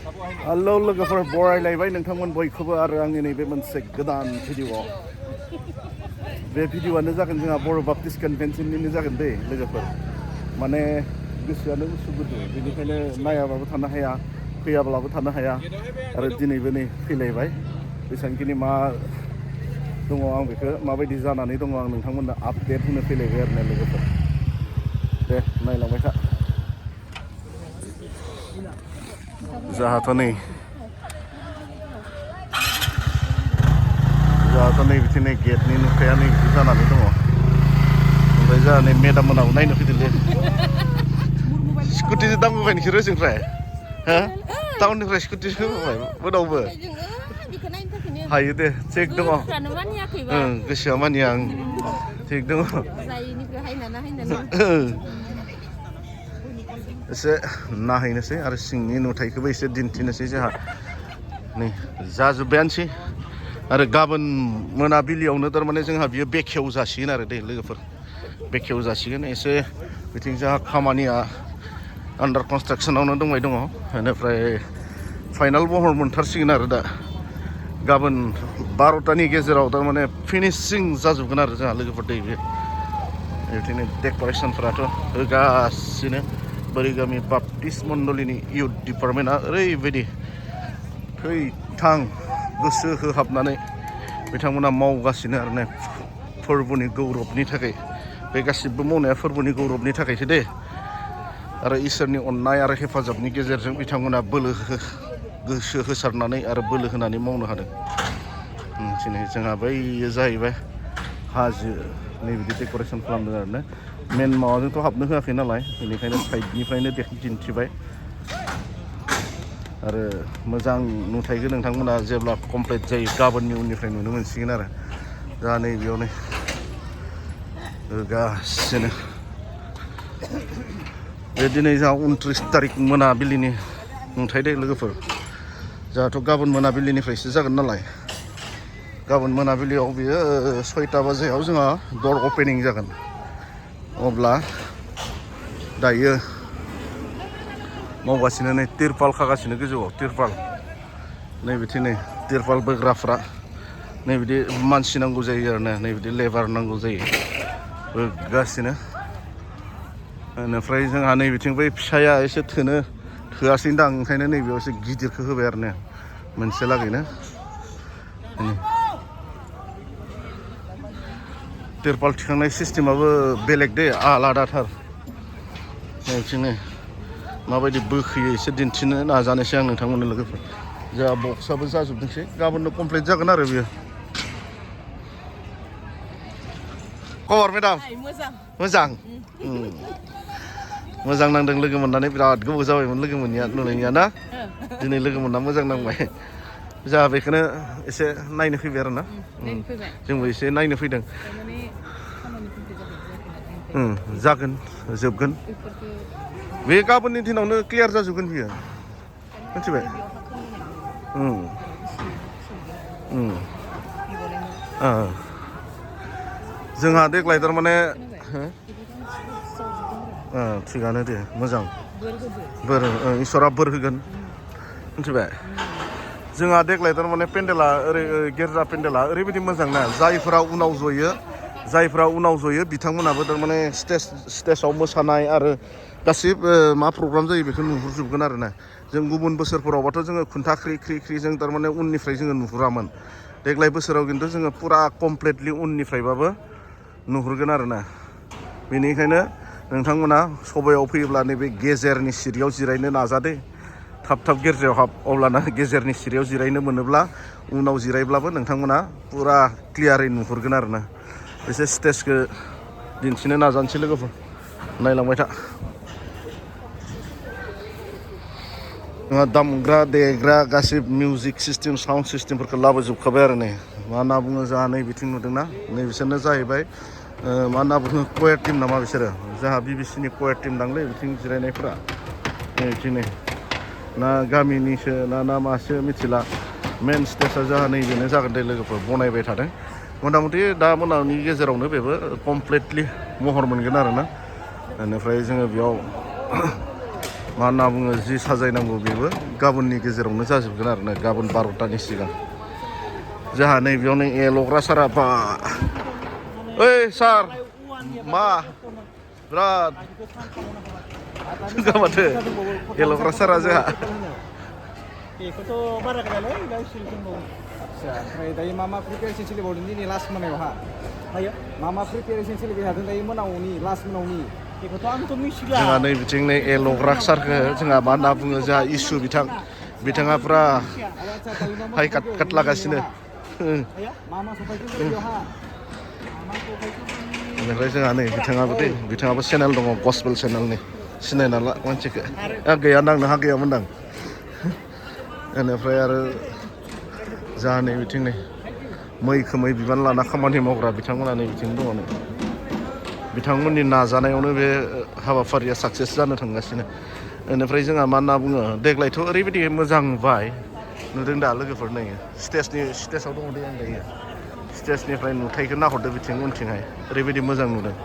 hello लोगोफोर बरायलायबाय नोंथांमोन बयखौबो आरो आंनि नैबे मोनसे गोदान भिडिअ'आव बे भिडिअ'आनो जागोन जोंहा बर' बाप्टिस्ट कनभेन्सननिनो जागोन दै लोगोफोर माने गोसोआनो उसु गुदु बेनिखायनो नायाबाबो थानो हाया फैयाब्लाबो थानो हाया आरो दिनैबो नै फैलायबाय बेसेबांखिनि मा दङ आं बेखौ माबायदि जानानै दङ आं नोंथांमोननो आपडेट होनो फैलायबाय आरो ना लोगोफोर दे नायलांबाय था जोंहाथ' नै बिथिं नै गेटनि नुथाया नै बिदि जानानै दङ ओमफ्राय जोंहा नै मेदाम मोनाबो नायनो फैदोंलै स्कुटिजों दामबोबाय नोंसोरो जोंनिफ्राय हो टाउननिफ्राय स्कुटिजों होबोबाय मोनावबो हायो दे थिग दङ गोसोआ मानिया आं थिग दङ एसे नायहैनोसै आरो सिंनि नुथायखौबो एसे दिन्थिनोसै जोंहा नै जाजोब्बायानोसै आरो गाबोन मोनाबिलियावनो थारमाने जोंहा बियो बेखेव जासिगोन आरो दै लोगोफोर बेखेव जासिगोन एसे बिथिं जोंहा खामानिया आन्डार कनस्ट्राक्सनावनो दंबाय दङ बेनिफ्राय फाइनाल महर मोनथारसिगोन आरो दा गाबोन 12टानि गेजेराव थारमाने फिनिशिं जाजोबगोन आरो जोंहा लोगोफोर दै बे बिदिनो डेक'रेसनफोराथ' होगासिनो बोरिगामि बाप्टिस्ट मण्डलिनि इउथ डिपार्टमेन्टआ ओरैबायदि थै-थां गोसो होहाबनानै बिथांमोना मावगासिनो आरो ना फोरबोनि गौरबनि थाखाय बे गासिबो मावनाया फोरबोनि गौरबनि थाखायसो दे आरो इसोरनि अननाय आरो हेफाजाबनि गेजेरजों बिथांमोना गोसो होसारनानै आरो बोलो होनानै मावनो हादों दिनै जोंहा बैयो जाहैबाय हाजो नै बिदि डेक'रेसन खालामदों आरो ना मेन माबाजोंथ' हाबनो होआखै नालाय बेनिखायनो साइडनिफ्रायनो दिन्थिबाय आरो मोजां नुथायखौ नोंथांमोना जेब्ला कमप्लिट जायो गाबोननि उननिफ्राय नुनो मोनसिगोन आरो दा नै बेयाव नै होगासिनो बे दिनै जोंहा 29 तारिख मोनाबिलिनि नुथाय दे लोगोफोर जोंहाथ' गाबोन मोनाबिलिनिफ्रायसो जागोन नालाय गाबोन मोनाबिलियाव बियो 6टा बाजियाव जोंहा दर अपेनिं जागोन अब्ला दायो मावगासिनो नै तिरपाल खागासिनो गोजौआव तिरपाल नै बिथिं नै तिरपाल बोग्राफ्रा नै बिदि मानसि नांगौ जायो आरो ना नै बिदि लेबार नांगौ जायो बोगासिनो बेनिफ्राय जोंहा नै बिथिं बै फिसाया एसे थोआसै दां ओंखायनो नैबेयाव एसे गिदिरखौ होबाय आरो ना मोनसे लागैनो तिरपाल थिखांनाय सिस्टेमाबो बेलेग दे आलादाथार नै माबायदि बोखोयो एसे दिन्थिनो नाजानोसै आं नोंथांमोननो लोगोफोर जोंहा बक्सआबो जाजोबदोंसै गाबोननो कमप्लिट जागोन आरो बियो खबर मेडाम मोजां मोजां नांदों लोगो मोननानै बिराद गोबाव जाबायमोन लोगो नुनायनिया ना दिनै लोगो मोनना मोजां नांबाय जोंहा बेखौनो एसे नायनो फैबाय आरो ना जोंबो एसे नायनो फैदों जागोन जोबगोन बे गाबोननि दिनावनो क्लियार जाजोबगोन बियो मिथिबाय जोंहा देग्लाय थारमाने थिगानो दे मोजां बोर इसोरा बोर होगोन मिथिबाय जोंहा देग्लाय थारमाने पेन्डेला गिर्जा पेन्डेला ओरैबायदि मोजां ना जायफोरा उनाव जयो बिथांमोनाबो थारमाने स्टेजाव मोसानाय आरो गासिबो मा प्रग्राम जायो बेखौ नुहुरजोबगोन आरो ना जों गुबुन बोसोरफोरावबाथ' जोङो खुन्था ख्रि जों थारमाने उननिफ्राय जोङो नुहुरामोन देग्लाय बोसोराव खिन्थु जोङो फुरा कमप्लिटलि उननिफ्रायबाबो नुहुरगोन आरो ना बेनिखायनो नोंथांमोना सबायाव फैयोब्ला नैबे गेजेरनि सिरियाव जिरायनो नाजादे थाब गिर्जायाव हाब अब्लाना गेजेरनि सिरियाव जिरायनो मोनोब्ला उनाव जिरायब्लाबो नोंथांमोना फुरा क्लियारै नुहुरगोन आरो ना एसे स्टेजखौ दिन्थिनो नाजानोसै लोगोफोर नायलांबाय था दामग्रा देग्रा गासिबो मिउजिक सिस्टेम साउन्ड सिस्टेमफोरखौ लाबोजोबखाबाय आरो नै मा होनना बुङो जोंहा नै बिथिं नुदोंना नै बिसोरनो जाहैबाय मा होनना बुङो कयार टिम नामा बिसोरो जोंहा बिबिसिनि कयार टिम दांलै बिथिं जिरायनायफोरा नै बिथिं नै ना गामिनिसो ना मासो मिथिला मेन स्टेजआ जोंहा नैबेनो जागोन दे लोगोफोर बनायबाय थादों मथा-मथि दा मोनानि गेजेरावनो बेबो कमप्लिटलि महर मोनगोन आरो ना बेनिफ्राय जोङो बेयाव मा होनना बुङो जि साजायनांगौ बेबो गाबोननि गेजेरावनो जाजोबगोन आरो ना गाबोन 12टानि सिगां जोंहा नैबेयावनो एल'ग्रा सारा बा ओइ सार मा बिराद माथो एल'ग्रा सारा जोंहा बेखौथ' बारा गैयालै दा एसे दंबावो आदसा ओमफ्राय दायो मा प्रिपेरेसन सोलिबावदों दिनै लास्ट मोनायावहा हायो मा प्रिपेरेसन सोलिबाय थादों दायो मोनावनि लास्ट मोनावनि बेखौथ' आंथ' मिथिला जोंहा नै बिथिं नै एल'ग्रा सारखौ जोंहा मा होनना बुङो जोंहा इसु बिथाङा फुरा हाइ काट लागासिनो बेनिफ्राय जोंहा नै बिथाङाबो चेनेल दङ गस्पेल चेनेलनि सिनायना ला मानसिखौ गैया नांनो हा गैयामोनदां बेनिफ्राय आरो जोंहा नै बिथिं नै मैखोमै बिबान लाना खामानि मावग्रा बिथांमोना नै बिथिं दङ नै बिथांमोननि नाजानायावनो बे हाबाफारिया साक्सेस जानो थांगासिनो बेनिफ्राय जोंहा मा होनना बुङो देग्लायथ' ओरैबायदि मोजां बाय नुदों दा लोगोफोर नै स्टेजआव दङ दे आं दायो स्टेजनिफ्राय नुथायखौ नाहरदो बिथिं उनथिंहाय ओरैबायदि मोजां नुदों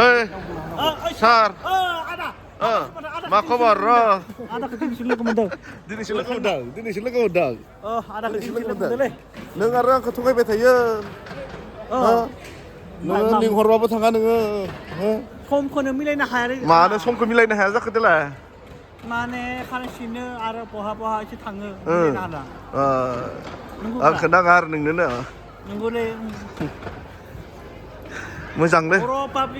ओइ सार मा खबर र' दिनैसो लोगो मोनदों नों आरो आंखौ थगायबाय थायो नोङो लिंहरबाबो थाङा नोङो समखौनो मिलायनो हाया मानो समखौ मिलायनो हाया जाखो देलाय माने खानसेनो आरो बहा एसे थाङो आंखौ नाङा आरो नोंनोनो नंगौलै मोजांलै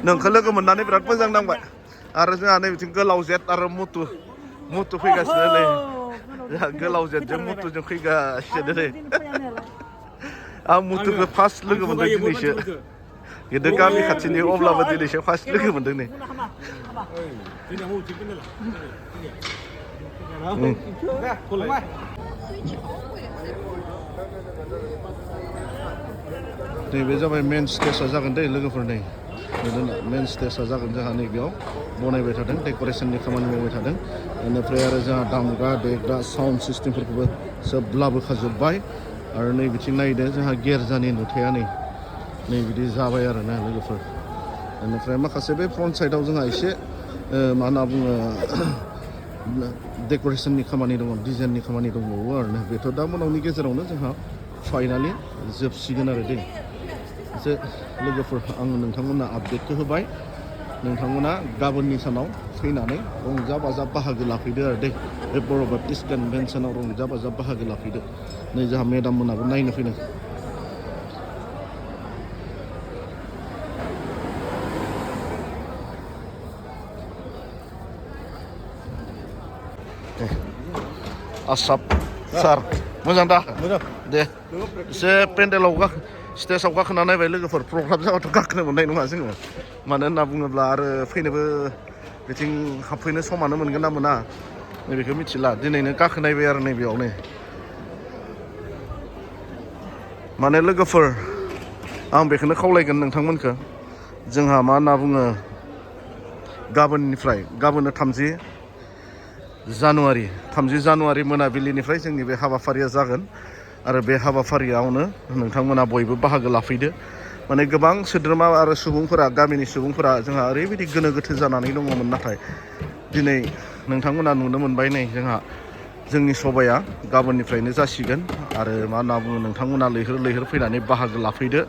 नोंखौ लोगो मोननानै बिराद मोजां नांबाय आरो जोंहा नै बिथिं गोलाव जेट आरो मुथु फैगासिनो नै जोंहा गोलाव जेटजों मुथुजों फैगासिनो नै आं मुथुखौ फार्स्ट लोगो मोनदों दिनैसो गिदिर गामि खाथिनि अब्लाबो दिनैसो फार्स्ट लोगो मोनदों नै नैबे जाबाय मेन स्टेजआ जागोन दे लोगोफोर नै मेन स्टेजआ जागोन जोंहा नैबेयाव बनायबाय थादों डेक'रेसननि खामानि मावबाय थादों बेनिफ्राय आरो जोंहा दामग्रा देग्रा साउन्ड सिस्टेमफोरखौबो सोब लाबोखाजोब्बाय आरो नै बिथिं नायदो जोंहा गिर्जानि नुथाया नै बिदि जाबाय आरो ना लोगोफोर बेनिफ्राय माखासे बे फ्रन्ट साइडआव जोंहा एसे मा होनना बुङो डेक'रेसननि खामानि दङ डिजाइननि खामानि दंबावो आरो ना बेथ' दा मोनावनि गेजेरावनो जोंहा फाइनालि जोबसिगोन आरो दे लोगोफोर आं नोंथांमोननो आपडेटखौ होबाय नोंथांमोना गाबोननि सानाव फैनानै रंजा बाजा बाहागो लाफैदो आरो दे बे बर' बाप्टिस्ट कनभेन्सनाव रंजा बाजा बाहागो लाफैदो नै जोंहा मेडाम मोनाबो नायनो फैदों आसाब सार मोजां दा दे एसे पेन्डेलाव स्टेजआव गाखोना नायबाय लोगोफोर प्रग्राम जाबाथ' गाखोनो मोननाय नङा जोङो मानो होनना बुङोब्ला आरो फैनोबो बिथिं हाबफैनो समानो मोनगोन ना मोना नैबेखौ मिथिला दिनैनो गाखोनायबाय आरो नैबेयावनो माने लोगोफोर आं बेखौनो खावलायगोन नोंथांमोनखौ जोंहा मा होनना बुङो गाबोननो 30 जानुवारि मोनाबिलिनिफ्राय जोंनि बे हाबाफारिया जागोन आरो बे हाबाफारियावनो नोंथांमोना बयबो बाहागो लाफैदो माने गोबां सोद्रोमा आरो सुबुंफोरा गामिनि सुबुंफोरा जोंहा ओरैबायदि गोनो गोथो जानानै दङमोन नाथाय दिनै नोंथांमोना नुनो मोनबाय नै जोंहा जोंनि सभाया गाबोननिफ्रायनो जासिगोन आरो मा होनना बुङो नोंथांमोना लैहोर फैनानै बाहागो लाफैदो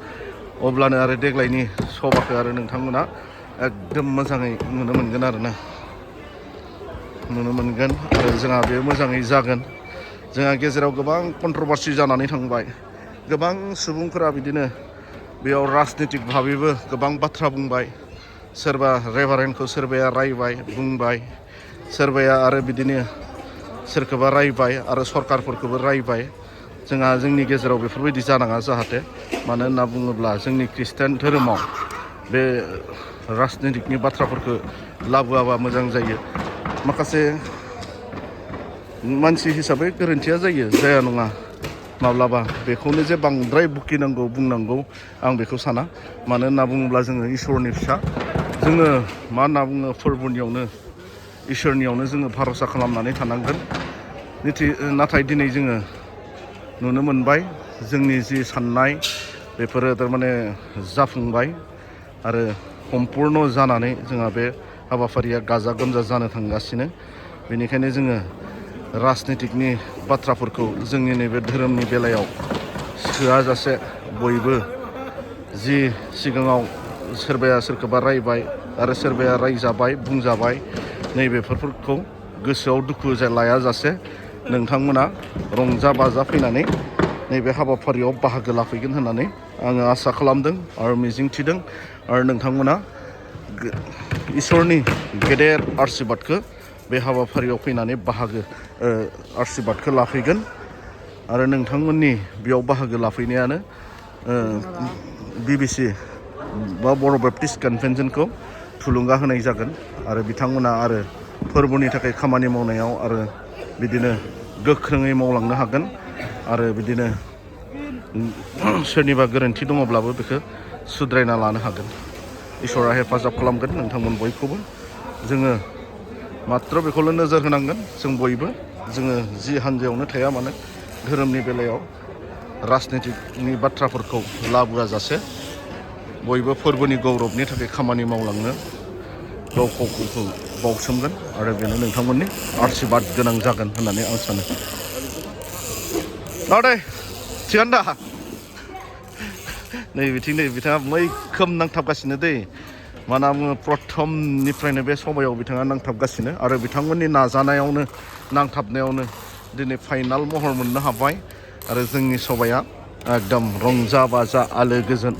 अब्लानो आरो देग्लायनि सभाखौ आरो नोंथांमोना एकदम मोजाङै नुनो मोनगोन आरो जोंहा बे मोजाङै जागोन जोंहा गेजेराव गोबां कन्ट्रभारसि जानानै थांबाय गोबां सुबुंफोरा बिदिनो बेयाव राजनितिक भाबैबो गोबां बाथ्रा बुंबाय सोरबा रेभारेन्डखौ सोरबाया रायबाय बुंबाय सोरबाया आरो बिदिनो सोरखौबा रायबाय आरो सरकारफोरखौबो रायबाय जोंनि गेजेराव बेफोरबायदि जानाङा जाहाथे मानो होनना बुङोब्ला जोंनि खृष्टान धोरोमाव बे राजनितिकनि बाथ्राफोरखौ लाबोआबा मोजां जायो माखासे मानसि हिसाबै गोरोन्थिया जाया नङा माब्लाबा बेखौनो जे बांद्राय बुंनांगौ आं बेखौ साना मानो होनना बुङोब्ला जोङो इसोरनि फिसा जोङो मा होनना बुङो फोरबोनियावनो इसोरनियावनो जोङो भरसा खालामनानै थानांगोन नाथाय दिनै जोङो नुनो मोनबाय जोंनि जि साननाय बेफोरो थारमाने जाफुंबाय आरो सम्पुर्ण जानानै जोंहा बे हाबाफारिया गाजा गोमजा जानो थांगासिनो बेनिखायनो जोङो राजनितिकनि बाथ्राफोरखौ जोंनि नैबे धोरोमनि बेलायाव सोआजासे बयबो जि सिगाङाव सोरबाया सोरखौबा रायबाय आरो सोरबाया रायजाबाय बुंजाबाय नैबेफोरखौ गोसोआव दुखु लायाजासे नोंथांमोना रंजा बाजा फैनानै नैबे हाबाफारियाव बाहागो लाफैगोन होननानै आङो आसा खालामदों आरो मिजिंथिदों आरो नोंथांमोना इसोरनि गेदेर आशीर्बादखौ बे हाबाफारियाव फैनानै आशीर्बादखौ लाफैगोन आरो नोंथांमोननि बेयाव बाहागो लाफैनायानो BBC बा बर' बेप्टिस्ट कन्भेन्सनखौ थुलुंगा होनाय जागोन आरो बिथांमोना आरो फोरबोनि थाखाय खामानि मावनायाव आरो बिदिनो गोख्रोङै मावलांनो हागोन आरो बिदिनो सोरनिबा गोरोन्थि दङब्लाबो बेखौ सुद्रायना लानो हागोन इसोरा हेफाजाब खालामगोन नोंथांमोन बयखौबो जोङो मात्र बेखौल' नोजोर होनांगोन जों बयबो जोङो जि हान्जायावनो थाया मानो धोरोमनि बेलायाव राजनितिकनि बाथ्राफोरखौ लाबोआ जासे बयबो फोरबोनि गौरबनि थाखाय खामानि मावलांनो गावखौ बावसोमगोन आरो बेनो नोंथांमोननि आशीर्बाद गोनां जागोन होननानै आं सानो दे थिगानो दा नै बिथिं नै बिथाङा मैखोम नांथाबगासिनो दै मानो बुङो प्रथमनिफ्रायनो बे सभायाव बिथाङा नांथाबगासिनो आरो बिथांमोननि नाजानायावनो नांथाबनायावनो दिनै फाइनाल महर मोननो हाबाय आरो जोंनि सभाया एकदम रंजा बाजा आलो गोजोन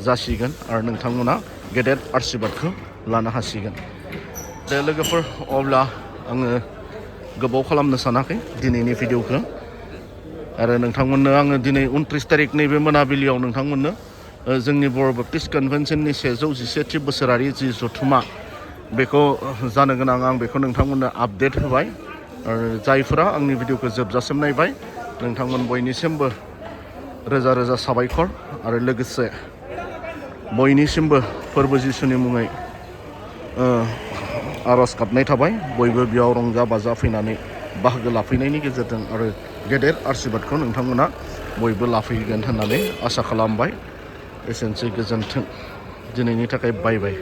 जासिगोन आरो नोंथांमोना गेदेर आशीर्बादखौ लानो हासिगोन दे लोगोफोर अब्ला आङो गोबाव खालामनो सानाखै दिनैनि भिडिअखौ आरो नोंथांमोननो आङो दिनै 29 तारिख नैबे मोनाबिलियाव नोंथांमोननो जोंनि बर' बेप्टिस्ट कन्भेन्सननि 111थि बोसोरारि जि जथुमा बेखौ जानो गोनां आं बेखौ नोंथांमोननो आपडेट होबाय आरो जायफोरा आंनि भिडिअखौ जोबजासिम नायबाय नोंथांमोन बयनिसिमबो रोजा रोजा साबायखर आरो लोगोसे बयनिसिमबो फोरबो जिसुनि मुङै आर'ज गाबनाय थाबाय बयबो बेयाव रंजा बाजा फैनानै बाहागो लाफैनायनि गेजेरजों आरो गेदेर आशीर्बादखौ नोंथांमोना बयबो लाफैगोन होननानै आसा खालामबाय एसेनोसै गोजोन्थों दिनैनि थाखाय बाय बाय